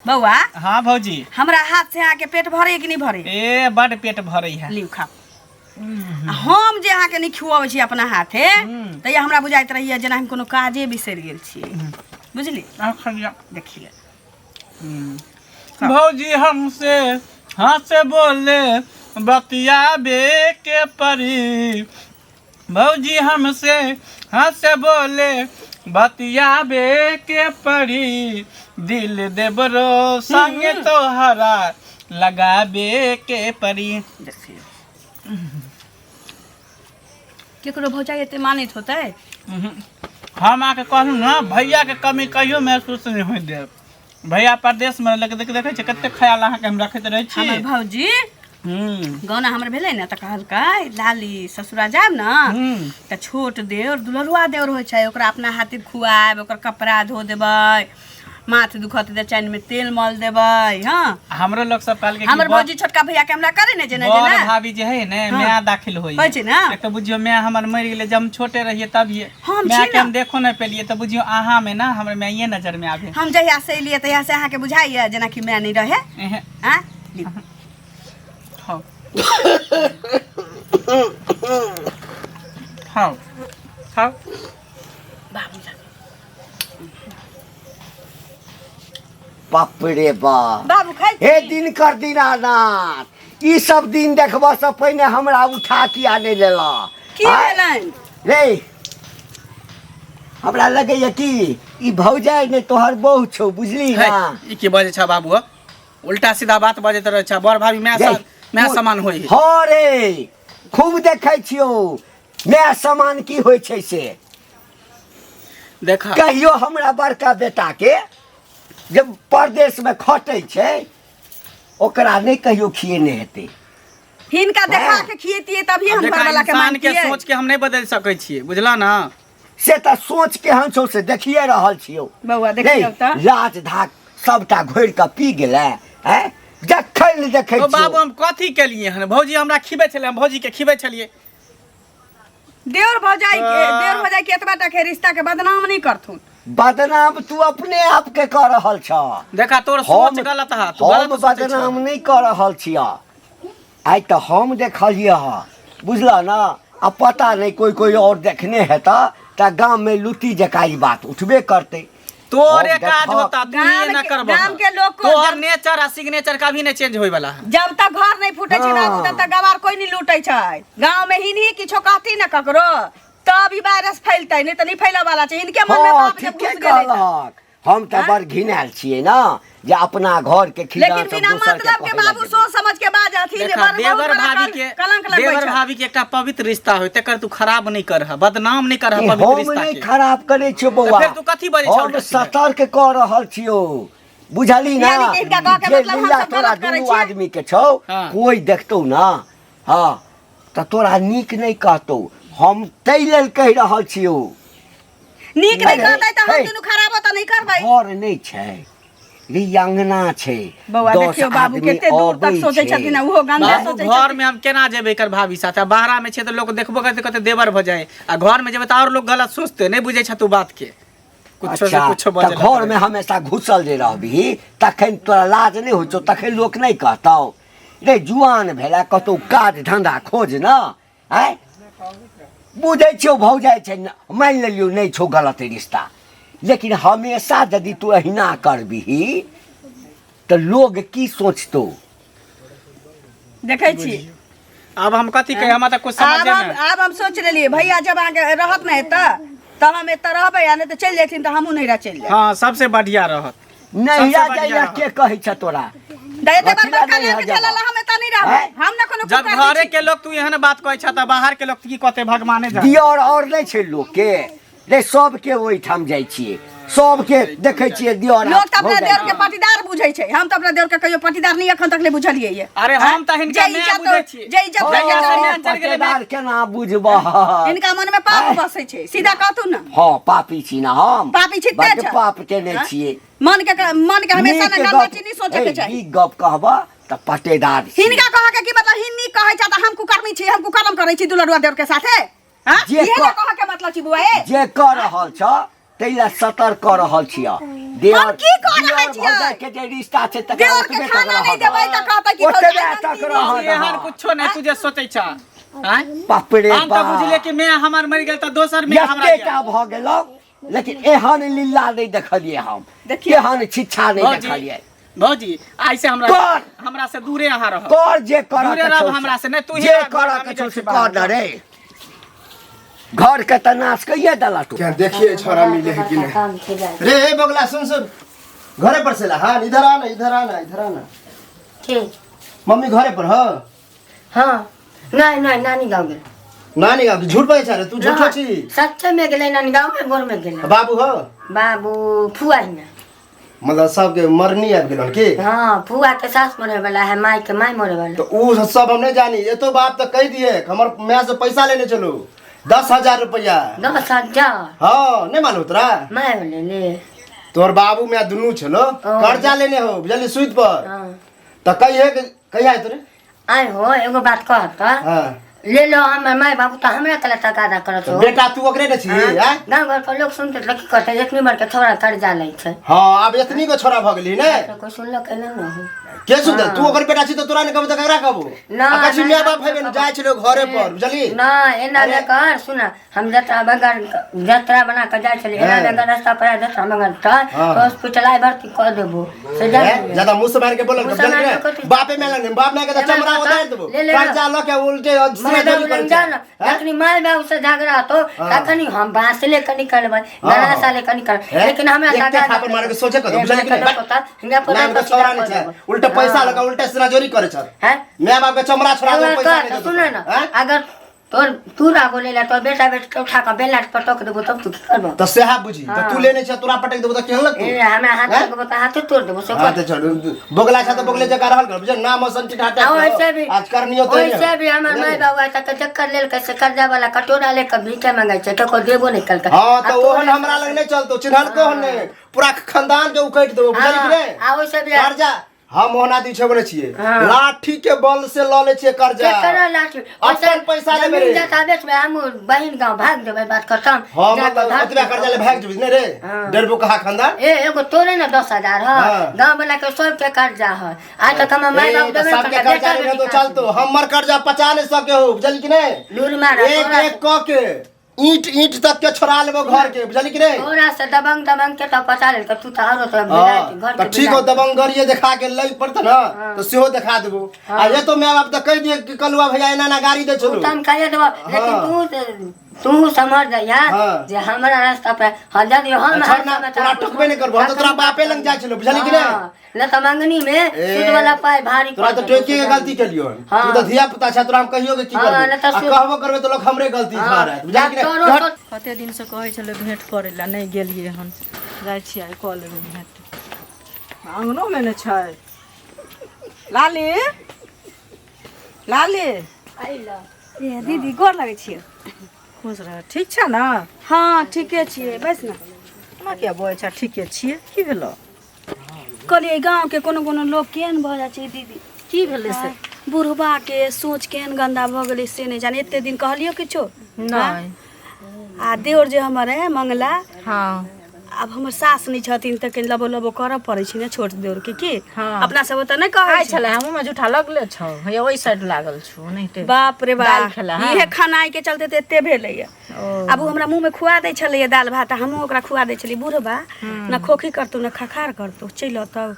बौआ। हाँ भौजी। हमरा हाथ से अहाँके पेट भरे कि नहि भरे? ए बड पेट भरे है। लिउ खाओ। आ हम जे अहाँके नहि खुआबै छी अपना हाथे तैया हमरा बुझाइत रहैया जेना हम कोनो काजे बिसरि गेल छी, बुझली? अहाँ खा लिअ। देखिए भौजी हमसे हंसे बोले बतियाबे के परी, भौजी हमसे हंसे बोले बतियाबे के परी, दिल देबरो संगे तोहरा लगाबे के परी। देखिए केकरो भौजाई एते मानैत होतै? हम आके कहलहुँ ने भैया के कमी कहियो महसूस नहीं होय देब। भैया परदेश में लेकिन देखै छियै कते ख्याल अहाँके हम रखैत रहै छी। हमर भौजी गौना हमर भेलै ने तऽ कहलकै लाली ससुरा जायब ने तऽ छोट देवर दुलरुआ देवर होइ छै, ओकरा अपना हाथे खुआएब, ओकर कपड़ा धो देबै, माथ दुखत तऽ चैनमे तेल मल देबै। हँ हमरो लोग सब कहलकै कि हमर भौजी छोटका भैया के हमरा करे ने जेना बड़ जेना भाभी जे है ने हाँ। माय दाखिल होई होइ छै ने? एक तऽ बुझियौ माय हमर मरि गेलै जब हम छोटे रहियै तभिए। हम माय छी के ने। हम देखो नहि पेलियै तऽ बुझियौ अहाँ में ना हमर माइये नजर में आबे। हम जहिया से एलियै तहिया से अहाँके बुझाइए जेना कि माय नहि रहे? एहे। आँ लिउ। खाओ खाओ खाओ। बाबू लग। बाप रे बाप। बाबू खाइ छी? हे दिनकर दीनानाथ, ई सब दिन देखबऽ से पहिने हमरा उठा किया नहि लेलऽ? की आँय? भेलनि? रे हमरा लगैया कि ई भौजाइ नहि तोहर बहु छौ, बुझली है, ना? ई की बजै छ बाबू हो? उल्टा सीधा बात बजैत रहै छ। बड़ भाभी माय रे, माय समान होइ है। हँ रे, खूब देखै छियौ माय समान की होइ छै से। देखा कहियो हमरा बड़का बेटा के जे परदेश में खटै छै ओकरा नहि कहियो खिएने हेतै। हिनका देखा हाँ। के खिएतियै तभी हम देखा, घरवाला के इंसान के मानतियै। सोच के हम नहीं बदल सकै छियै, बुझला ना? से तऽ सोच केहन छौ से देखिए रहल छियौ। बौआ, देखियौ रे, तऽ। लाज धाक सबटा घोरि कऽ पी गेलै हैं, जखन देखै ओ बाबू छियौ। हम कथी केलियै हन? भौजी हमरा खिबै छलै, हम भौजी के खिबै छलियै। देवर भौजाई के, देवर भौजाई के एतबा टा के रिश्ता के बदनाम नहीं करथुन। बदनाम तू अपने आप के कर रहल छ। देखा तोर सोच गलत है, तू हम गलत सोचै छह। बदनाम नहीं कर रहल छिय। आइ तऽ हम देखलियै हँ, बुझल ना? आ पता नहीं कोई कोई और देखने हेता तऽ गाम में लुटी जकाँ ई बात उठबे करतै। तोरे हम काज देखब। होता, तू गाम ही ना के- करबह। गाम के लोग को तोहर जब- नेचर आ सिग्नेचर कभी नहीं चेंज होय वाला है। जब तक घर नहीं फूटे छै बाबू तब तक गवार कोई नहीं लूटे छै। गांव में हिनही किछो कहती ना ककरो तब ई वायरस फैलतै, नहीं तऽ नहीं फैले वाला छै। हिनके मन में हँ, पाप जब ठीके घुस गेलै तऽ। कहलक। हम तऽ बड़ घिनायल छियै ना जे अपना घर के खिलाफ लेकिन सब बिना दोसर मतलब के कहै लए बाबू जेबै। सोच समझ के बाज हथिन जे देखा, बड़ बहुत देवर बड़ा भाभी के कलंक लगबै देवर छै। भाभी के एकटा पवित्र रिश्ता होय तेकर तू खराब नहीं करह, बदनाम नहीं करह ए, पवित्र हम रिश्ता नहीं के। खराब करै छियौ बौआ। तऽ फेर तू कथी बजै छह हम उल्टा सीधा? सतर्क कऽ रहल छियौ, बुझली ना? यानी कि हिनका कहऽ के जे मतलब हम लीला सब तोरा गलत करै दुनू छियै? आदमी के छौ, हाँ। कोई देखतौ ना, हाँ, तऽ तोरा नीक नहीं कहतौ। हम ताहि लेल कहि रहल छियौ। नीक नहीं अरे, कहतै तऽ हम हे। दुनू खराब तऽ नहीं करबै। घर नहीं छै रे, अंगना छै। बौआ, 10 देखियौ बाबू आदमी कते दूर तक अबै सोचै छै। छथिन आ ओहो गंदा बाबू, सोचै घर छथिन। में हम केना जेबै एकर भाभी साथे? बाहरा में छै तऽ लोक देखबो करतै कते देवर भऽ जाय, आ घर में जेबै तऽ और लोक गलत सोचतै। नहीं बुझै छ तू बात के, कुछो से अच्छा, कुछो तऽ बजै घर में हमेशा घुसल जे रहबही तखन तोरा लाज नहीं होइ छौ? तखन लोक नहीं कहतौ रे जुआन भेला कतौ काज धंधा खोज ना? आँय बुझै छियौ भौजाइ छै, मानि लेलियौ नहि छौ गलत रिश्ता, लेकिन हमेशा यदि तू अहिना करबिही तऽ लोग की सोचतौ? देखै छी आब हम कथी कही, हमरा तऽ कुछ आब समझे हम नहि। आब हम सोच लेलियै भैया जब अहाँके रहत ने एतऽ तऽ हम एतऽ रहबै, आ नहि तऽ चलि जेथिन तऽ हमहूँ नैहरा चलि जायब। हाँ, सबसे बढ़िया रहत। नैहरा सबसे जाइला बढ़िया के कहै छ तोरा? दै एते अथी बार ला बड़का नैहरा लेके चलल, जाबऽ। हम एतऽ नहि रहबै। आँय? हम ने कोनो जब कुकर्मी घरे छी। के लोग तू एहन बात कहै छ तऽ बाहर के लोग की कहतै भगवाने जाने। दियर और नहि छै लोक के रे, सबके ओहिठाम जाइ छियै, सबके देखै छियै दियर लोक तऽ अपना भौजाइ देवर के के। पाटीदार बुझै छै, हम तऽ अपना देवर के कहियो पाटीदार नहि एखन तक नहि बुझलियै ये। अरे हम तऽ हिनका जे माय इज्जत बुझै छियै। जे इज्जत हँ, लऽ के चलै। माय चलि गेलै, माय। पटेदार केना बुझबह? हिनका मन में पाप बसै छै, सीधा कहतू ना। हँ, पापी छी ना हम। पापी छी बड्ड तें छ। पाप केने हँ? छियै। मन के हमेशा नीक ना गंदा गप- चीज नहीं सोचे के ए, चाही। नीक गप कहबह तऽ पटेदार छी। हिनका कह के की मतलब? हिन नीक कहै छ तऽ हम कुकर्मी छी, हम कुकर्म करै छी दुलरुआ देवर के साथे? हाँ? जे इहे ना कह- कह के मतलब छी बुआ ए। जे कऽ रहल छ ताहि लए सतर्क कऽ रहल छियह। देवर हम की कऽ रहल देवर छियै? भौजाइ के जे रिश्ता छै तकरा देवर के ओतबे तक खाना रहऽ नहि देबै दहक। तऽ कहतै कि ओतबे भौजाइ तक गलती रहऽ नहि। एहन दहक। कुछो नहि तू जे सोचै छ आँय? बाप रे हम तऽ बाप। बुझलियै कि मैं हमर मरि गेल तऽ दोसर मैं हमरा एतेटा भऽ गेलौ लेकिन एहन लीला नहि देखलियै हम। देखियौ। एहन शिक्षा नहि भौजी, देखलियै। भौजी आइ से हमरा कर। हमरा से दूरे अहाँ रहब। कर जे करऽ दूरे के रहब छौ हमरा से, नहि तू ही जे रह, करऽ घर के छौ में से जाइ कर छी न रे। घर के तऽ नाश कहिए देला तू। क्या देखिए छोरा मिले है कि नहीं। काम छै जाइ। रे ए बगला सुन सुन, घरे पर से ला। हाँ इधर आना इधर आना इधर आना। ठीक। मम्मी घरे पर हो? हाँ नहीं नहीं, नानी गाँव गेल। नानी गाँव झूठ बजै छ रे तू, झूठो छी। सच्चे में गेलै नानी गाँव में, भोर में गेलै। बाबू हो? बाबू फुआ ही ना। मतलब सबके मरनी आबि गेल की? हाँ फुआ के सास मरे वाला है, माई के माई मरे वाला। तो उ सब हम नहीं जानी। ये तो बाप तो कह दिए हमर माय से पैसा लेने चलू 10,000 रुपया। 10,000? हाँ नहीं मालूम तोरा? माय ले ले। तोहर बाबू माय दुनू छलो। ओ। कर्जा लेने हो बुझली सूद पर। हाँ। तो कहिए कहिया आय तोरे? आइ हो एगो बात कह त। हाँ। ले लो हमर माय बाबू त हमरा कला तकादा करत हो। बेटा तू ओकरे ने छी? हाँ, आँय? गाँव घर पर लोग सुनते त की कहते, एतनी बड़ के छोरा कर्जा लै छै। हाँ अब एतनी को छोरा भ गेली ने। तो कोई सुनलक एना न हो। के सुनते? तू ओकर बेटा छी त तोरा ने कहबो त ककरा कहबो? ना, आ कछि ना, माय ना, बाप हेबे ने जाइ छलो घरे पर बुझली? ना एना अरे। ने कर सुन, हम जतरा बगर जतरा बना के जाइ छलियै, एना हाँ। बगर रास्ता पर जतरा बगर त हाँ। हॉस्पिटल आइ भर्ती कऽ देबो से जा। हैं? ज्यादा मुंह से मार के बोलल मुँह से बुझल मार ने? के कथी? बापे में लगे बाप माय के त ए, चमड़ा बाप उतार देबो। ले ले ना। कर्जा ल के उल्टे माय सिरा बाबू जोरी लग करै जा छै। ना, हैं? जखनी माय बाबू से झगड़ा तो हाँ। तखनी हम बांस लेके निकलबै, हाँ। गरासा लेके निकलबै, हैं? लेकिन हमरा एकटे तगादा थापड़ मारे के सोचे कदो, ए, बुझल कि माय नहीं? के पता, हिनका पता नाम के तो छोरा सीधा नहीं कऽ छै, देबो। उल्टे पैसा हाँ। लगा उल्टे सिरा जोरी करै छै। हैं? माय बाप के चमड़ा छोड़ा देबो, अगर पैसा कर नहीं तो देबो। सुन ना, हैं? अगर तोर तू ना बोले ला तो बेटा बेटी के उठा के बेला पर टोक देबो तब तू की करबो? त सेहा बुझी त हाँ। तू लेने छ तोरा पटक देबो त केहन लगतौ? ए हमरा हाथ हैं? लगबो त हाथे तोड़ देबो से। हाँ त छोड़, बोगला छ त बोगले जगह रहल कर बुझल, नाम असन टिठाटा। आ वैसे भी आज करनियो तो वैसे भी हमर माय बाबू आइ तक चक्कर लेल के से कर्जा वाला कटोरा लेके भीखे मंगै छै, ककरो देबो नहि कलकै। हाँ आ त ओहन तोरे हमरा लग नहीं चलतो, चिन्हलको हन नहीं, पूरा खानदान के उकैट देबो बुझल कि हाँ, नहीं? आ ओइसे भी कर्जा हम ओना दी छै बोले छियै। हाँ। लाठी के बल से ल ले छियै कर्जा। केकरो लाठी? अपन पैसा लेबै रे। जमीन जथा बेचबै, हम बहिन गाँव भाग जेबै, बात खतम। हाँ जा कऽ मतलब धर ओतबा कर्जा ले भाग जेबै नहीं रे? हाँ। डरबो कहा खानदान। ए एगो तोरे ने 10,000 ह। हाँ। गाँव वाला के सबके कर्जा है, आइ तक हमर माय ए, बाप त देबे सबके नहि कर्जा करतै, लेबे बेटा तो बेटी चलतो, हमर कर्जा पचा नहीं सके हो बुझल कि नहीं? लूर मारा एक तोरा एक क के ईंट ईंट तक के छोड़ा लेबो घर के बुझल कि नहीं? तोरा से दबंग दबंग के तो पचा लेलकै, तू तऽ आरो तो हाँ, घर त के ठीक हो, दबंगरिये देखा के लै पड़त ना तो सेहो देखा देबो। आ ये तो my बाप त कहि दिए कि कलुआ भैया एना एना गाड़ी दे छलू। त हम कहिए देबो, लेकिन तू तू समझ जाइया हाँ। जे हमरा रास्ता पे हाँ यदि हम छोड़ ना, तोरा टोकबे नहीं करबो, हम त तोरा बापे लग जाइ छलौ बुझली कि नहीं? हाँ, न तऽ मंगनी में ए, सूद वाला पाइ भारी तोरा पड़ त जेतौ, टोकी के से गलती केलियो हन। हाँ। तू त धिया पुता छ, तोरा हम कहियो के की हाँ, करबो? न त आ कहबो करबे त लोग हमरे गलती खा रहा बुझली कि नहीं? तोरो हट। कते दिनसँ कहै छलै भेँट करै लए, नहि गेलियै हन। जाइ छियै आइ कऽ लेबै भेँट। आङ्गनोमे ने छै। लाली लाली ए दीदी गोर लगै छियै। खुश रह, ठीक छ ने? हाँ ठीके छियै, बैस ने। एना किया बजै छ? ठीके छियै, की भेलौ? कहलियै गाँवके कोनो कोनो लोक केहन भऽ जाइ छै दीदी। की भेलै से? बुढ़बा के सोच केहन गन्दा भऽ गेलै से नहि जाने। एते दिन कहलियो किछो नहि। आ देवर जे हमर है मंगला। हाँ। आब हमर सास नहि छथिन तऽ कनि लबो लबो करऽ पड़ै छै ने छोट देवर के की। हाँ। अपना सब ओतऽ नहि कहै आइ छै। छलै हमहूँ जूठा लगले छौ, हैया ओहि साइड लागल छौ ओनाहिते। बाप रे दालि बाप, खेला, हाँ। इहे खानाइ के चलते तऽ एते भेलैया। आब ओ हमरा मुँह में खुआ दै छलैया दालि भात, आ हमहूँ ओकरा खुआ दै छलियै। बुढ़बा न खोखी करतौ न खखार करतौ, चलि अतौ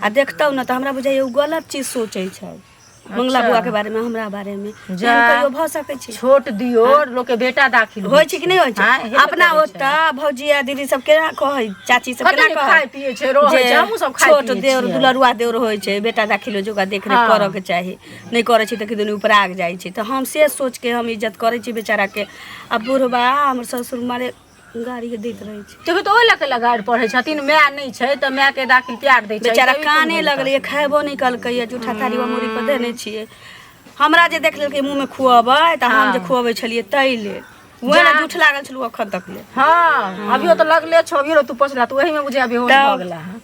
आ देखतौ न तऽ हमरा बुझाइया ओ गलत चीज सोचै छै मंगला बुआ के बारे में, हमरा बारे में। जा। एहन कहियो भऽ सकै छै? छोट दियोर लोक के बेटा दाखिल होइ छै कि नहि होइ हाँ, छै? हेबे अपना करै छै। ओतऽ भौजी आ दीदी सब केना कहै, चाची सब कते केना नीक कहै खाइ पियै छै, रहै जे छै, हमहूँ सब खाइ छोट पियै देवर छियै। दुलरुआ देवर होइ छै, बेटा दाखिल होइ छै, ओकरा देखरेख हाँ। करऽ के चाही, नहि करै छै तऽ किदन उपराग जाइ छै। तऽ हम से सोच के हम इज्जत करै छी बेचारा के। आ बुढ़बा हमर ससुर मारे गाड़ी के दैत रहै छै। तभी तऽ ओहि लऽ के लगाड़ पढ़ै छथिन, माय नहि छै तऽ माय के दाखिल प्यार दै छै। बेचारा तभी काने कोन लगलै, खेबो नहि कलकै, जूठा थारी मुड़ी पर देने छियै। हमरा जे देख लेलकै मुँहमे खुअबै तऽ हम जे खुअबै छलियै ताहि लेल वएह ने जूठ लागल छलहुँ अखन तक ले। हाँ अभियो तऽ लगले छौ, अभियो तू पोछला तऽ ओहिमे बुझे अभी होश भऽ गेला हँ।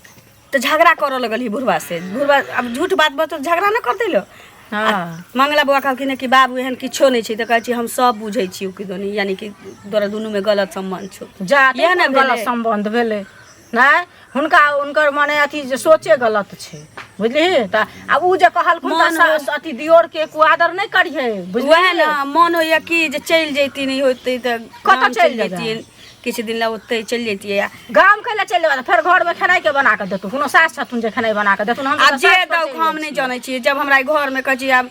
तऽ झगड़ा करऽ लगल ही बुढ़वा से। बुढ़वा आब झूठ बात बतो झगड़ा नहि करतै लो। हँ। मंगला बौआ कहलखिन कि बाबू एहन किछो नहि छै, तऽ कहै छी हम सब बुझै छी ओ किदोनी, यानी कि तोरा दुनूमे गलत सम्बन्ध छौ। जा इएह ने ने गलत भेलै। सम्बन्ध भेलै नहि हुनका, हुनकर मने अथी जे सोचे गलत छै, बुझलिही? तऽ आ उ जे कहलखुन तऽ मन अथी दियोर के कुआदर नहि करिहे, बुझलिही? वएह ने मन होइए कि जे चलि जैती, नहि होइतै तऽ कतऽ गाम चलि जेबै? जैतियै किछु दिन लए, ओतहि चलि जैतियै। गाम कैला चलि जेबै? फेर घरमे खेनाइ के बना कऽ देतौ? कोनो सास छथुन जे खेनाइ बना कऽ देथुन? हम आब जे दौक हम नहि जनै छियै। जब हमरा घरमे कहै छी आब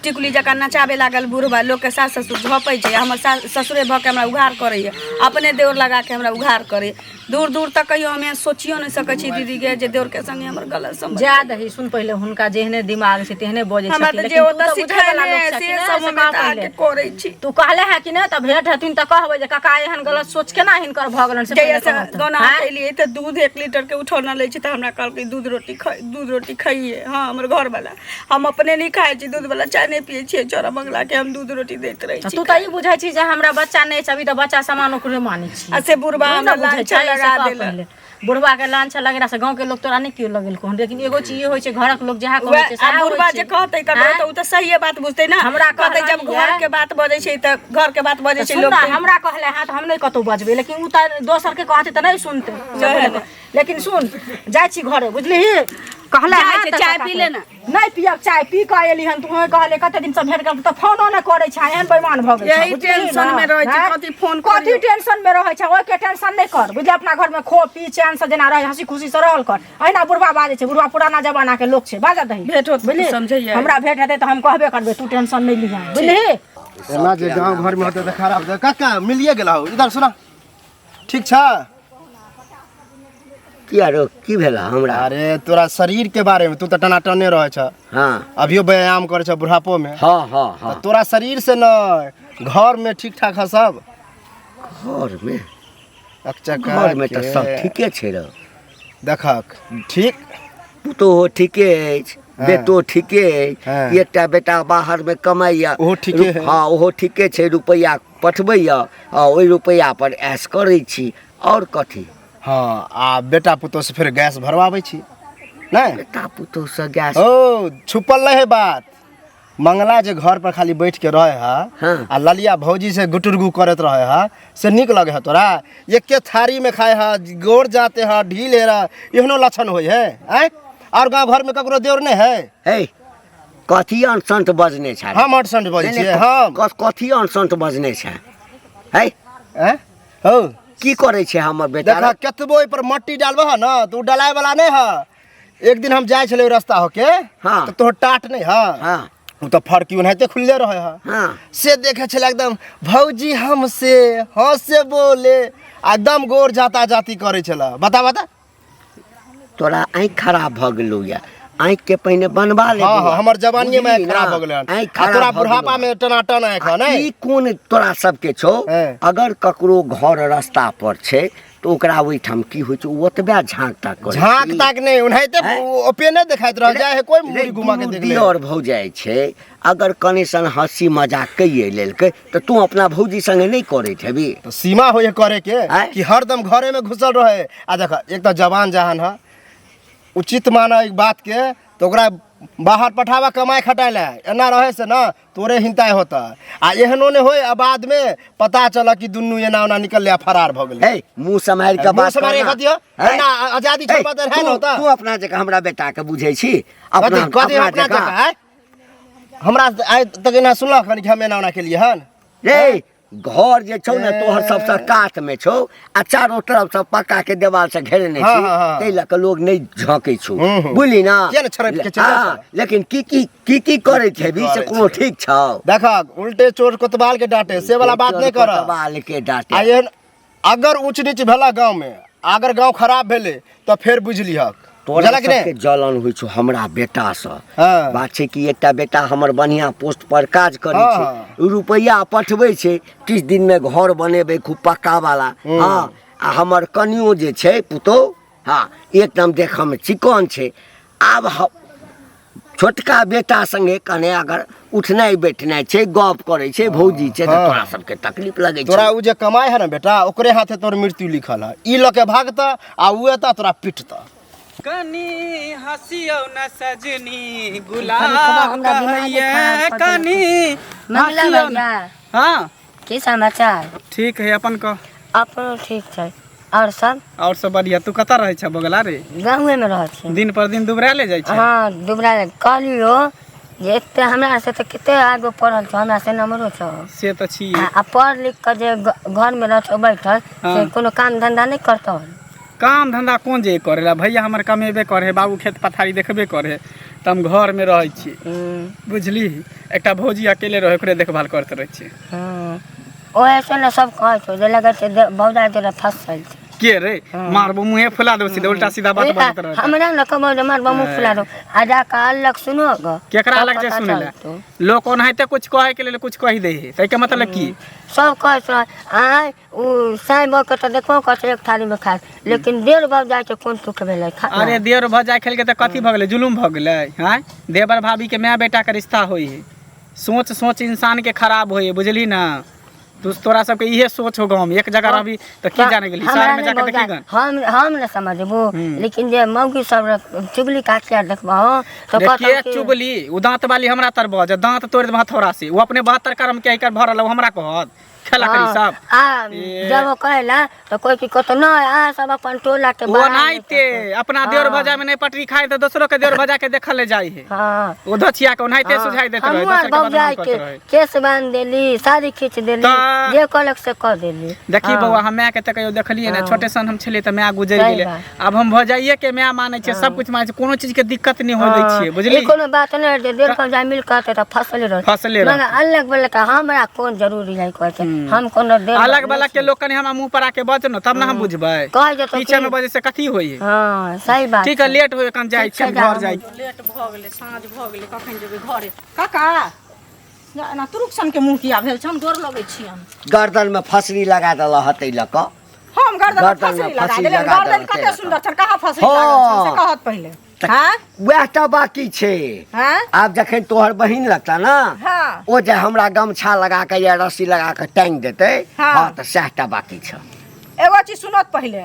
टिकुली जकाँ नचाबे लागल बुढ़बा, लोकके सास ससुर झपै छै, हमर सास ससुरे भऽ के हमरा उघार करैए, अपने देवर लगा के हमरा उघार करैए। दूर दूर तक कहियो हम एहन सोचियो नहि सकै छी दीदीके जे देवरके संगे हमर गलत सम्बन्ध। जा दही, सुन पहिले, हुनका जेहने दिमाग छै तेहने बजै हमरा छथिन, तऽ जे लेकिन तू ओतऽ तऽ बुझै वला सिखेने लोक से छथिन ने, सब से हम कह एतऽ पहिले। आके करै छी। तू कहले है कि नहि? तऽ भेंट हेथिन तऽ कहबै जे काका एहन गलत सोच केना हिनकर भऽ गेलनि से जहिया पहिले से कहत। गौना आँय? केलियै तऽ दूध 1 लीटर के उठौना लै छै, तऽ हमरा कहलकै दूध रोटी खाइ, दूध रोटी खाइए। हाँ, हमर घरवाला, हम अपने नहि खाइ छी, दूध वाला चाय नहि पियै छियै, चोरा बंगला के हम दूध रोटी दैत रहै तऽ छी। तू तऽ ई बुझै छी जे हमरा बच्चा नहि छै अभी, तऽ बच्चा समान ओकरे मानै छी। आ से बुढ़बा तू हमरा ने बुझै लांछन छै, से लगा कह देलक। पहिले। बुढ़बा के लांछन लगेला से गाँव के लोग तोरा नहि केओ लगेलको हन, लेकिन एगो चीज ई होइ छै, घरक लोग जएह कहै वएह छै आ सएह होइ बुढ़बा छै। जे कहतै ककरो आँय? तऽ ओ तऽ सहिए बात बुझतै ने। हमरा कहतै जब कहलनि घर ये। के बात बजै छै तऽ घर के बात बजै तऽ छै सुन लोक ने, तऽ- हमरा कहले हँ तऽ हम नहि कतहु बजबै, लेकिन ओ तऽ दोसर के कहतै तऽ नहि सुनतै से वएह बोलबै। लेकिन सुन, जाइ छी घरे, बुझलिही? कहले जाइ हँ छी, तऽ चाय काका पी ले ने। नहि पियब चाय, पी कऽ एली हन। तू कहले कते दिन से भेंट कर तऽ फोनो नहि करै छै, एहन बेईमान भऽ गेल छै, यही बुझलिही ने? टेंशन में रहै छी, आँय? कथी फोन कथी करियौ? टेंशन में रहै छै? ओहिके टेंशन नहि कर, बुझलिही? अपना घर में खो पी, चैन से जेना रहै, हंसी खुशी से रहल कर। अहिना बुढ़बा बाजै छै, बुढ़बा पुराना जमाना के लोक छै, बाजऽ दही। भेंट होत बुझलिही? समझैयै। हमरा भेंट हेतै तऽ हम कहबे करबै, तू टेंशन नहि लिहे, बुझलिही? एना जे गाँव घरमे होतै तऽ खराब होतै। काका, मिलिए गेल हौ, इधर सुना, ठीक छ? किया रो, की भेल हमरा? अरे तोरा शरीर के बारे में, तू तऽ टनाटने रहै छ। अभियो व्यायाम करै छ बुढ़ापो में। हँ हँ हँ। तऽ तोरा शरीर से न, घर में ठीक ठाक है सब? घरमे? अकचका घरमे तऽ के। सब ठीके छै रो। देखक ठीक। पुतोहो ठीके अछि, बेटो ठीके अछि। एकटा बेटा बाहरमे कमाइए। ओहो ठीके है। हँ, ओहो ठीके छै, रुपैआ पठबैए आ ओहि रुपैआ पर ऐश करै छी, आओर कथी? हँ, आ बेटा पुतोह से फेर गैस भरवाबै छी नहि? बेटा पुतोहसँ गैस? ओ छुपल नहीं है बात। मंगला जे घर पर खाली बैठ के रहे है आ ललिया भौजी से गुटुरगू करत रहे है, से नीक लगे है तोरा? एके थारी में खाए है, गोर जाते है, ढील है रहा, एहनो लक्षण होइ है? आँय, और गाँव घर में ककरो देवर नहीं है? हे, कथी अनसन्त बजने छै? हम अनसन्त बजै नहि, नहि, छियै हम? कथी अनसन्त बजने छै है? आँय? हौ। की करै छै हमर बेटा? देखा, कतबो ओहि पर मट्टी डालबह है ना तऽ ओ डलाय वाला नहीं है। एक दिन हम जाइ छलै रास्ता होके तऽ तोहर टाट नहीं है? ओ तऽ फड़की ओनाहिते खुलले रहे है। से देखे छलै एकदम भौजी हमसे हंसे बोले आ एकदम गोर जाता जाती करै छलै, बता बता। तोरा आँखि खराब भऽ गेलौ या, आँखिके पहिने बनवा ले। हाँ बौआ। हाँ, हमर जवानीये में बुझली आँखि खराब ना? भऽ गेलै हन। आँखि आ खराब तोरा भऽ बुढ़ापा गेलौ। में टनाटन आँखि हन, नहि? ई कोन तोरा सबके छौ? अगर ककरो घर रास्ता पर छै तऽ ओकरा ओहिठाम की होइ छै, ओ ओतबे झाँक ताक करै छै। झाँक ताक नहि, ओनाहिते हैं? ओपेने देखाइत रह जाइ है, कोई मुड़ी घुमा के दुनू देख ले। दियर भौजाइ छै, अगर कने सन हंसी मजाक कैये लेलकै तऽ तू अपना भौजी संगे नहि करैत हेबी? तऽ सीमा होइ है करे के आँय? कि हरदम घरे में घुसल रहे? आ देख, एक तऽ जवान जहान है, उचित माना एक बात के तऽ ओकरा बाहर पठाबा कमाए खटाए ला। एना रहे से ना तोरे हिंताय होता आ एहनो नहि होय आ बाद में पता चल कि दुनू एना ओना निकल आ फरार भऽ गेलै। हे, मुँह सम्हारि कऽ मुँह बात सम्हारि कर के ना। दियौ। हैं? एना आजादी हे, छोड़बा तऽ है तू ने होता। तू अपना जकाँ हमरा बेटा के बुझै छी? कथी अपना कथी अपना अपना जकाँ जकाँ आँय? हमरा आइ तक एना सुनलक हन कि हम एना ओना केलियै हन? रे, घर जे छौ ने तोहर सबसँ कात में छौ आ चारो तरफ से पक्का के देवाल से घेरने हाँ, छी, हाँ, हाँ। ताहि लऽ कऽ लोग नहि झाँकै छौ, हूँ, हूँ। बुझली ना? किया ने छड़पि के चलि हाँ, लेकिन की की की की करै छेबी से करै कोनो छै? ठीक छौ? देखक, उल्टे चोर कोतवाल के डांटे से वाला बात नहीं कर। कोतवाल के डांटे। आ एहन अगर ऊंच नीच भेला गांव में, अगर गांव खराब भेले तऽ फेर बुझि लिहक। तोरा बुझलक ने? सबके जलन होइ छौ हमरा बेटासँ। बात छै कि एकटा बेटा हमर बढ़िआँ पोस्ट पर काज करै छै, रुपैआ पठबै छै, किछु दिनमे घर बनेबै खूब पक्का वाला। हँ, आ हमर कनियो जे छै पुतोहु, हँ, एकदम देखऽमे चिकन छै। आब छोटका बेटा संगे कने अगर उठनाइ बैठनाइ छै, गप करै छै, भौजी छै, तऽ तोरा सबके तकलीफ लगै छै। तोरा ओ जे कमाइ है ने बेटा, ओकरे हाथे तोर मृत्यु लिखल है। ई लऽ के भागता आ उ एता तोरा पिटता। कनी हँसियौ न सजनी कभी गुलाब हमरा दिमागे कहैये खराब कऽ कनी मंगला हँसियौ न भैया हाँ की समाचार? ठीक है, अपन कह। अपनो ठीक छै। और सब? और सब बढ़िया। तू कतऽ रहै छ बगला रे? गाँवे में रहै छी। दिन पर दिन दुबरा ले जाइ छै? हाँ दुबरा ले। कहलियो जे एते हमरा से तऽ कते आगू पढ़ल छौ, हमरा से नम्बरो छौ। से तऽ छी। आ पढ़ लिख कऽ जे घर में रहतौ बैठल हाँ। से कोनो काम धंधा नहि करतौ। काम धंधा कोन जे करेला भैया, हमर कमेबे करे, बाबू खेत पथारी देखबे करे, तऽ हम घर में रहै छी। बुझली, एकटा भौजी अकेले रहै, ओकरे देखभाल करैत रहै छी। ओहे से ने सब कहै छौ जे लगै छै भौजाइ तोरा फँसल छै। के रे? मारबो मुँहे फुला देबो, सीधे उल्टा सीधा बात बाजैत रहत। हमरा न कहबो जे मारबो मुँह फुला देबो, आ जाकऽ अलग सुनो ग। केकरा तब अलग जे पता सुनै लए? चलतौ। लोक ओनाहिते कुछ कहै के लेल कुछ कहि दै है, ताहिके मतलब की? सब कहै छै आँय उ साँइ भऽ कऽ तऽ देखबो करै छै एक थारीमे खाइत, लेकिन देर भऽ जाइ छै, कोन सुख भेलै खाना? अरे देर भऽ जाइ खेलकै तऽ कथी भऽ गेलै? जुलुम भऽ गेलै? आँय, देवर भाभी के माय बेटा के रिश्ता होइ है। सोच सोच इंसान के खराब होइ है, बुझली ना? तू तोरा सबके इहे सोच हो, गाँव में एक जगह रहबी तऽ की जाने गेली, हमरा शहर में नहि जाके देखी भौजाइ, गन। हम नहि समझबो, लेकिन जे मौगी सब चुगली काटिया देखबहो तऽ रे कहतौ के कि चुगली? उ दांत वाली हमरा तर बज, दांत तोड़ देब हथौड़ा से। उ अपने 72 कर्म के एकर भरल, उ हमरा कहत खेला करी हाँ, सब। आ ए। जब ओ कहेला तऽ कोई की कहतो नहि, अहाँ सब अपन टोला के ओ बाहर ओनाहिते अपना देवर भजा में नहीं पटरी खाए तऽ दोसरो के देवर भजा के देखल ले जाइ है। हाँ। ओ धचिया के ओनाहिते सुझाई देत रहे, हमहूँ आर दोसर के बदनाम भौजाइ करत के रहे। केस बान्हि देली, साड़ी खींच देली, तऽ जे कहलक से कऽ देली। देखी हाँ। बौआ, हम माय के तऽ कहियो देखलियै ने, छोटे सन हम छलियै तऽ माय गुजरि सही गेलै। बात। आब हम भौजाइये के माय मानै छियै, सब कुछ मानै छियै, कोनो चीज के दिक्कत नहि होइ दै छियै, बुझली? ई कोनो बात नहि जे डेढ़ भौजाइ मिल कऽ तऽ फसले रहत। फसले रहत। मगर अलग वाला के हमरा कोन जरूरी है कहै छै, हम कोनो डेढ़ अलग वाला के लोग कनि हमरा मुंह पर आके बज न तब ने हम बुझबै। कहै जेतौ पीछे में बजै से कथी होइ है? हाँ सही बात। ठीक है, लेट होय, कन जाइ ठीक छै, छी घर जा। जाइ। लेट भऽ गेलै, साँझ भऽ गेलै, कखन जेबै घरे? काका, एना तुरुक सन के मुँह किया भेल छन? गोर लगै छियन। गर्दन में फसरी लगा देल हतै लऽ कऽ। हम गर्दन में गर्दन में फसरी लगा फसरी देलियै? लगा गर्दन देलकै कते लऽ कऽ। सुन्दर छन, कहाँ फसरी लागल छन से कहत पहिले। हाँ? वएह तऽ बाकी छै। हाँ? आब जखन तोहर बहिन लगता ना, हाँ। ओ जे हमरा गमछा लगा के या रस्सी लगा के टांगि देतै। हाँ। हाँ, तऽ सएह टा बाकी छै। एगो चीज सुनत पहिले,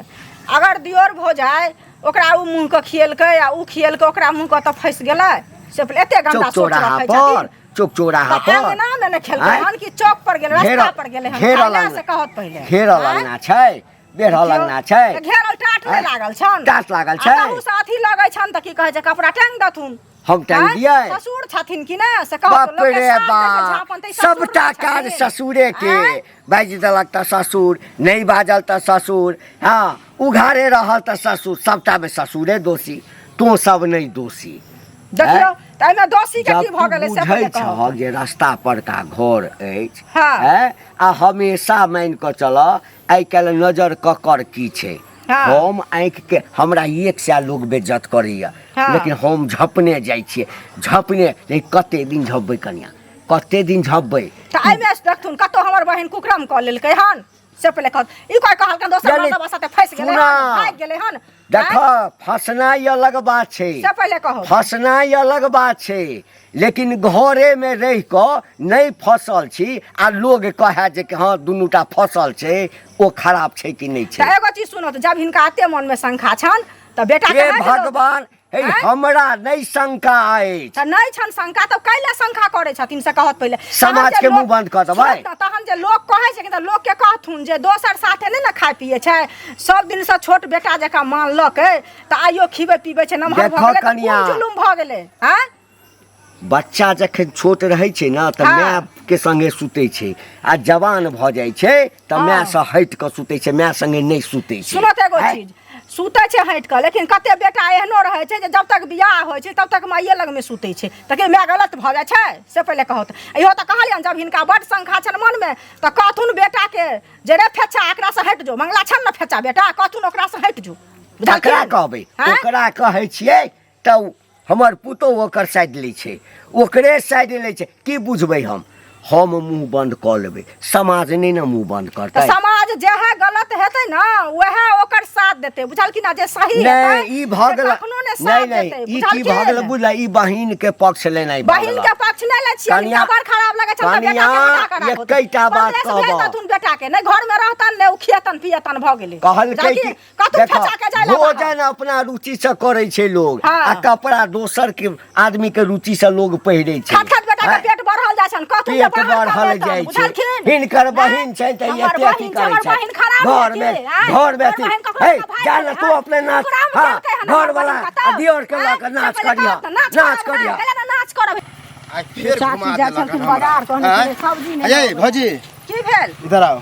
अगर दियोर भऽ जाय ओकरा उ मुँह के खियलकै आ उ खियलकै ओकरा मुँह के तऽ फँसि गेलै, से पहिले एते गंदा चौक सोच चौराहा रखै पर छथिन। चौक चौराहा तऽ पर अंगना मे ने खेलकै आँय? हन कि चौक पर गेलै, रास्ता पर गेलै हन घेरल खाय ला, अंगना। से कहत पहिले। घेरल आँय? अंगना छै, बेढ़ल अंगना छै। तऽ घेरल टाट नहि आँय? लागल छन? टाट लागल आ छै। तहू से अथी लगै छन तऽ की कहै छै, कपड़ा टांगि देथुन। हम टांगि आँय? दियै? ससुर छथिन कि ने से कहत। बाप लोक के रे सास दै छै बाप, झाँपन तऽ ई ससुर सबटा नहि काज छथिन? ससुरे के। आँय? बाजि देलक तऽ ससुर, नहि बाजल तऽ ससुर, हँ उघारे रहल तऽ ससुर, सबटा मे ससुरे दोषी, तों सब नहि दोषी। देखियौ तऽ एहिमे दोषी के जब की भऽ तू गेलै से बुझै पहिले कहू। छहक जे रास्ता परका घर अछि, हाँ। हैं, आ हमेशा मानि कऽ चल आइ काल्हि नजर ककर की छै। हाँ। हम आँखि के हमरा 100 लोग बेज्जत करैया, हाँ। लेकिन हम झपने जाइ छियै, झपने। लेकिन कते दिन झपबै कनिया, कते दिन झपबै? तऽ एहिमे देखथुन कतौ हमर बहिन कुकरम कऽ लेलकै हन से पहिले कहत। ई कोइ कहलकन दोसर यानी मर्दबा साथे फँसि गेलै सुना। हन, भागि गेलै हन? देख, आँय? फँसनाइ अलग बात छै। से पहिले कहू। फँसनाइ अलग बात छै, लेकिन घरे में रहि कऽ नहि फसल छी आ लोग कहै जे कि हँ दुनूटा फसल छै, ओ खराब छै कि नहि छै? तऽ एगो चीज सुनू, तऽ जब हिनका एते मनमे शंका छनि तऽ बेटा के हे नहि देलहुँ? भगवान, हे आँय? हमरा नहि शंका अछि। तऽ नहि छनि शंका तऽ कैला शंका करै छथिन से कहत पहिले। समाज तहन जे के मुँह लोक- बंद कऽ देबै? सुनत ने, तहन जे लोक कहै छै तऽ लोकके कहथुन जे दोसर साथे नहि ने खाइ पियै छै, सब दिनसँ छोट बेटा जकाँ मानलकै तऽ आइयो खिबै पिबै छै, नमहर भऽ देखऽ गेलै तऽ कोन कनियाँ। जुलुम भऽ गेलै? आँय? बच्चा जखन छोट रहै छै ने तऽ हाँ। माय के संगे सुतै छै, आ जवान भऽ जाइ छै तऽ हाँ। माय से हटि कऽ सुतै छै, माय संगे नहि सुतै छै। सुनत एगो आँय? चीज, सुतै छै हटि कऽ, लेकिन कते बेटा एहनो रहै छै जे जब तक बियाह होइ छै तब तक माइए लगमे सुतै छै, तऽ की माय गलत भऽ जाइ छै से पहिले कहत। इहो तऽ कहलियनि, जब हिनका बड्ड शंका छनि मनमे तऽ कहथुन बेटाके जे रे फेचा, एकरासँ हटि जो, मंगला छनि ने फेचा बेटा, कहथुन ओकरासँ हटि जो। ककरा बुझलखिन? कहबै? आँय? ओकरा कहै छियै तऽ हमर पुतोहु ओकर साइड लै छै, ओकरे साइड लै छै। की बुझबै हम? हम मुंह बंद कऽ लेबै, समाज नहि ने मुंह बंद तऽ करतै। समाज जेहे गलत हेतै ने वएह ओकर साथ देतै, बुझल कि ना? जे सही नहि हेतै ई भऽ से गेल कखनो ने नहि साथ नहि देतै, ई की भऽ गेल बुझलखिन? बुझल, ई बहिन के पक्ष लेनाइ भऽ बहिन गेल। के पक्ष नहि लै छियै, कनिया- हिनका बड़ खराब लगै छनि तऽ बेटा के हटा कऽ कनिया राखू। एकैटा बात परदेश भेज कहबह। देथुन बेटा के, नहि घर में रहतन नहि ओ खियतन पियतन भऽ गेलै। कहलकै बुझलखिन? कि कतौ देखो, फँसा के जाय ला बाहर। भोजन अपना रुचि से करै छै लोग हाँ। आ कपड़ा दोसर के आदमी के रुचि से लोग पहिरै छै। खट खट बेटा के हैं? पेट बढ़ल जाइ छनि, कतौ जे पेट बाहर बढ़ल कमेतनि, जाइ छै। बुझलखिन? हिनकर बहिन छै तऽ हमर एते अथी बहिन छै, करै हमर छै। बहिन खराब घर में हेतै, आँय? घर में हमर अथी बहिन ककरो हे भाय जा ना छै, तू अपने नाच कुकरा में हाँ खेलकै हन घर हमर वाला बहिन कतौ? आ दियोर के लऽ आँय? कऽ नाच से पहिले करिह, कहत तऽ नाच नाच करब, करिह। कहले ने नाच करब। आइ फेर चाची घुमा जाइ देलक छलखिन हमरा। बाजार, कहने आँय? छलै सब्जी नहि अये लेबै। भौजी की भेल? इधर आओ।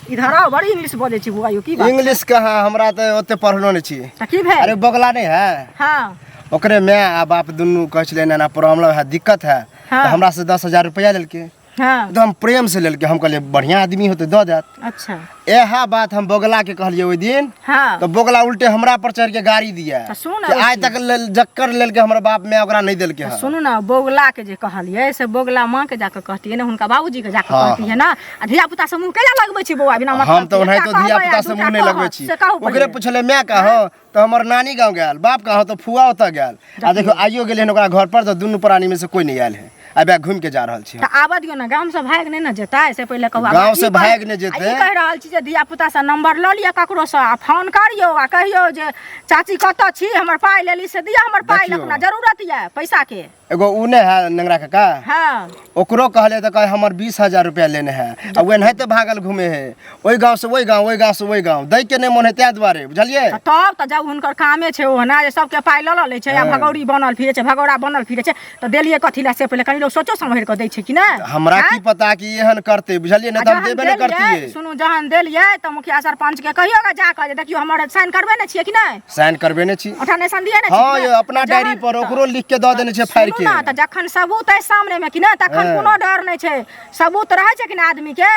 इधर आओ, बड़ी इंग्लिश बजै छी बौआ यौ, की बात? इंग्लिश कहाँ, हमरा तऽ ओते पढ़लो नहि छी। तऽ की भेल? अरे बगला नहि है? हाँ। ओकरे माय आ बाप दुनू कहै छलै एना एना प्रॉब्लम है, दिक्कत है। हाँ। तऽ हमरा से 10,000 रुपया लेलकै। हाँ। एकदम प्रेम से लेलकै, हम कहलियै बढ़िया आदमी होतै दऽ देत। अच्छा। इएह बात हम बगला के कहलियै ओहि दिन। हाँ। तऽ बगला उल्टे हमरा पर चढ़ के गाड़ी दिया तऽ सुन कि आइ तक जक्कर लेलकै हमर बाप माय ओकरा नहि देलकै हन। सुनू ने, बौगला के जे कहलियै से बौगला माँ के जाके कहतियै ने, हुनका बाबूजी के जाके हाँ। कहतियै ने। आ धिया पुता से मुँह केला लगबै छी बौआ बिना मतलब हम तऽ के? ओनाहितो एकटा धिया कहबै आ पुता से दूटा मुँह नहि लगबै कहत, छी। से कहू ओकरे पहिले। पुछलियै माय कहाँ, तऽ हमर नानी गाँव गेल, बाप कहाँ तऽ फुआ ओतऽ गेल। आ देखियौ आइयो गेलै हन ओकरा घर पर तऽ दुनू प्राणी में से कोई नहि आयल है, आबि घूमि के जा रहल छी। तऽ आबऽ दियौ ने, गाम से भागि नहि ने जेतै, से पहिले कहू। गाँव से भागि नहि जेतै। ई कहि रहल छी जे धिया पुता से नंबर लऽ लिअ ककरो से आ फोन करियौ आ कहियौ जे चाची कतऽ छी, हमर पाइ लेली से दिअ हमर पाइ, देखियौ। अपना जरूरत यऽ पैसा के। एगो उ नहि है नेंगरा काका? हाँ। ओकरो कहले तऽ कहे हमर 20,000 रुपया लेने है आ ओ एनाहिते भागल घूमे है, ओहि गाँव से ओहि गाँव, ओहि गाँव से ओहि गाँव, दै के नहि मोन है ताहि दुआरे, बुझलियै? तऽ तब तऽ जब हुनकर कामे छै ओहना जे सबके पाइ लऽ लऽ लै छै आ हाँ। भगौड़ी बनल फिरै छै, भगौड़ा बनल फिरै छै, तऽ देलियै कथी लए से पहिले कनि लोक सोचो सम्हरि कऽ दै छै कि नहि? हमरा की आँय? पता कि एहन करतै, बुझलियै? नहि आ तऽ हम जहन देबे नहि देलियै, करतियै। सुनू, जहन देलियै तऽ मुखिया सरपंच के कहियौ गे जा कऽ जे देखियौ हमर साइन करबे नहि छियै कि नहि? साइन करबेने छी। ओठा नहि दिए ने छी हाँ कि यौ, नहि? अपना जहन डायरी पर ओकरो लिख के दऽ देने छै फाड़ि सुनू के। ने, तऽ जखन सबूत अइ सामने मे कि नहि तखन हाँ। कोनो डर नहि छै। सबूत रहै छै कि नहि आदमी के,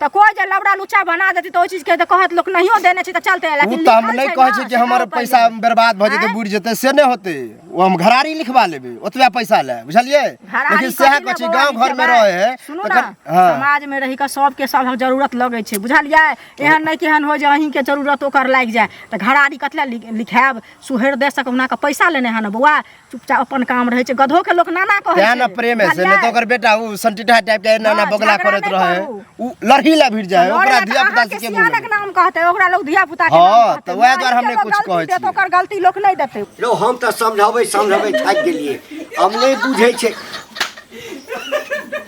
तऽ कोइ जे लबड़ा लुच्चा बना देतै तऽ ओहि चीज के तऽ कहत लोक नहियो देने छै तऽ चलतै, ओ लेकिन तऽ हम लिखल नहि छै कहै ने, छी कि से हमर कहू पैसा पहिले। बर्बाद भऽ जेतै, आँय? बुड़ि जेतै, से नहि होतै। ओ हम घरारी लिखवा लेबै ओतबे पैसा लए, बुझलियै? घरारी लेकिन सएह कथी कहै छी लए गाँव बौआ घर मे लिखेबै? रहै है सुनू तऽ ने, हाँ। समाज मे रहि कऽ सबके सबक जरूरत लगै छै, बुझलियै? एहन नहि केहन हो जे अहींके जरूरत ओकर लागि जाय, तऽ घरारी कथी लए लिखायब? सुहृदय से कहुना कऽ पैसा लेने है ने बौआ, चुपचाप अपन काम रहै छै। गधो के लोक नाना कहै तें ने छै, प्रेम है से, नहि तऽ ओकर बेटा उ संटीटा टाइप के एना एना हाँ, बगला झगड़ा करैत नहि रहै, करू। उ लड़ही ला भिड़ जाय, लड़े ओकरा ला तऽ धिया पुता अहाँके से के सियानक बोलबै? नाम कहतै, ओकरा लोक धिया पुता के हाँ, नाम कहतै। तऽ वएह दुआरे हम अहींके नहि लोक कुछ गलती कहै देत, छियै। ओकर गलती लोक नहि देतै। यौ हम तऽ समझाबै समझाबै थाकि गेलियै, हम नहि बुझै छै।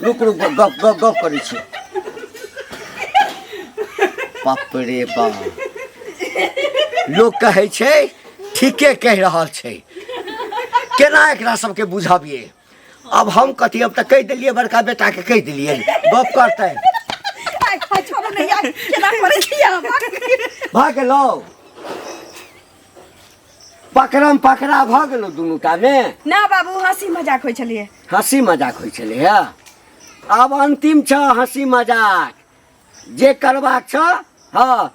रुक रुक, गप गप गप करै छी। बाप रे बाप, लोक कहै छै ठीके कहि रहल छै, केना एकरा सबके बुझबियै? अब हम कथी, अब तऽ कहि देलियै बड़का बेटाके कहि देलियै गप करतै। आइ, आइ, छोड़ू ने यार, केना करै छी अहाँ? भऽ गेलौ पकड़म पकड़ा भऽ गेलौ दुनू टा मे। ना बाबू, हंसी मजाक होइ छलियै। हंसी मजाक होइ छलै हे। आब अंतिम छ हंसी मजाक जे करबाक छ, हँ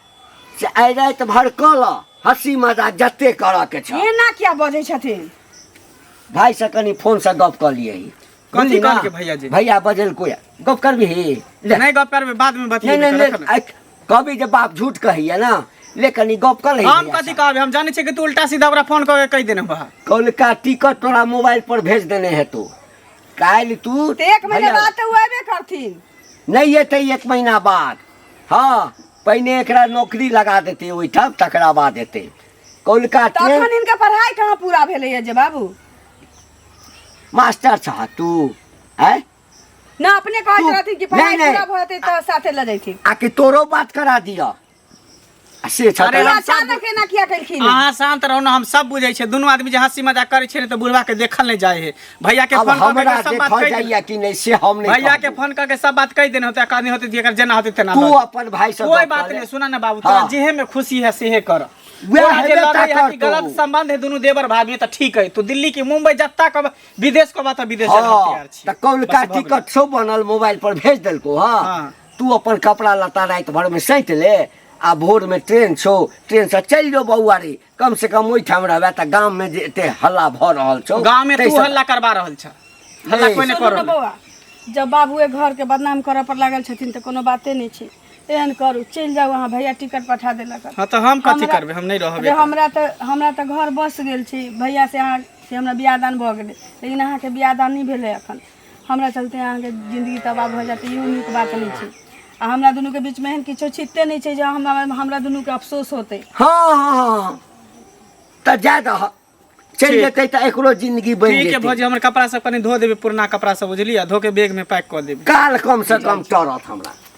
से आइ राति भर कऽ लऽ हंसी मजाक जते करऽ के छ। एना किया बजै छथिन? भाई से कनि फोन से गप कऽ लियै। कथी बुझली ना? कहलकै भैया जी? भैया बजलको या गप करबिही? ले। नहि गप करबै, बाद में नहीं नहीं बतियेबै। नहीं, कहबी जे बाप झूठ कहैया ना, ले कनि गप कर लही। हम भैया कथी से। कहबै? हम जानै छियै कि तू उल्टा सीधा ओकरा फोन कऽ के कहि देने बा। कौलका टिकट तोरा मोबाइल पर भेज देने हेतौ, काल्हि तू तऽ एक महीना भैया- बाद तऽ ओ अयबे करथिन। नहि एतै एक महीना बाद, हँ पहिने एकरा नौकरी लगा देतै ओहिठाम, तकरा बाद एतै। कौलका तखन ट्रेन हिनकर पढ़ाइ कहाँ पूरा भेलैया जे बाबू? मास्टर छह तू आँय? ना अपने कहैत तू- रहथिन कि पढ़ाइ नहीं, नहीं। पूरा भऽ जेतै तऽ साथे लऽ जैथिन। आ कि तोरो बात करा दिअ आ से छह अरे तऽ- हम सब अचानक एना किया केलखिन? अहाँ शांत रहू ना, हम सब बुझै छियै। दुनू आदमी जे हंसी मजाक करै छियै ने तऽ बुढ़वा के देखल नहि जाइ है। भैया के अब फोन कऽ हमरा के सब बात देखल कहि देने जाइया कि नहि से हम नहि भैया के कहबो। फोन कऽ के सब बात कहि देने होतै, कहने होतै जेकर जेना होतै तेना तू लऽ ले। अपन भाई से कोई गप बात कऽ ले। नहीं, सुना ना बाबू, तोरा हाँ। जेहे में खुशी है सेहे कर। वएह तोरा जे हेबे टा लगै है कि करतौ। गलत संबंध है दुनू देवर भाभी तऽ ठीक है, तू दिल्ली की मुंबई जत्ता कब विदेश कब तऽ विदेश हाँ, जाय तैयार छी। तऽ कौलका बस भऽ गेलै। टिकट सब बनल मोबाइल पर भेज देलको। हाँ, हाँ। तू अपन कपड़ा लत्ता राति भर में सैत ले आ भोर में ट्रेन छौ, ट्रेन से चलि जो बौआ रे, कम से कम ओहिठाम रहबे तऽ गाम में जे एते हल्ला भऽ रहल छौ, गाँव में तू ताहिसँ- हल्ला करवा रहल छ, हल्ला नहीं। कोई नहीं सुनू कर ने रहल। बौआ, जब बाबुए घरके बदनाम करऽ पर लागल छथिन तऽ कोनो बाते नहि छै एहन करू चलि जाउ अहाँ भैया टिकट पठा देलक हँ तऽ हम कथी करबै हम नहि रहबै अरे हमरा तऽ घर बस गेल छी भैया से अहाँ से हमरा बियाह दान भऽ गेलै लेकिन अहाँके बियाह दान नहि भेलै एखन हमरा चलते अहाँके जिन्दगी तबाह भऽ जायत इहो नीक बात नहि छै आ हमरा दुनूके बीचमे एहन किछो छिते नहि छै जे हमरा हमरा दुनूके अफसोस होतै हँ हँ हँ तऽ जाय दह चलि जेतै तऽ एकरो जिन्दगी बनि ठीक है जेतै भौजी हमर कपड़ा सब कनि धो देबै पुरना कपड़ा सब बुझलियै धो के बैग में पैक कऽ देबै काल कम से कम टरत हमरा।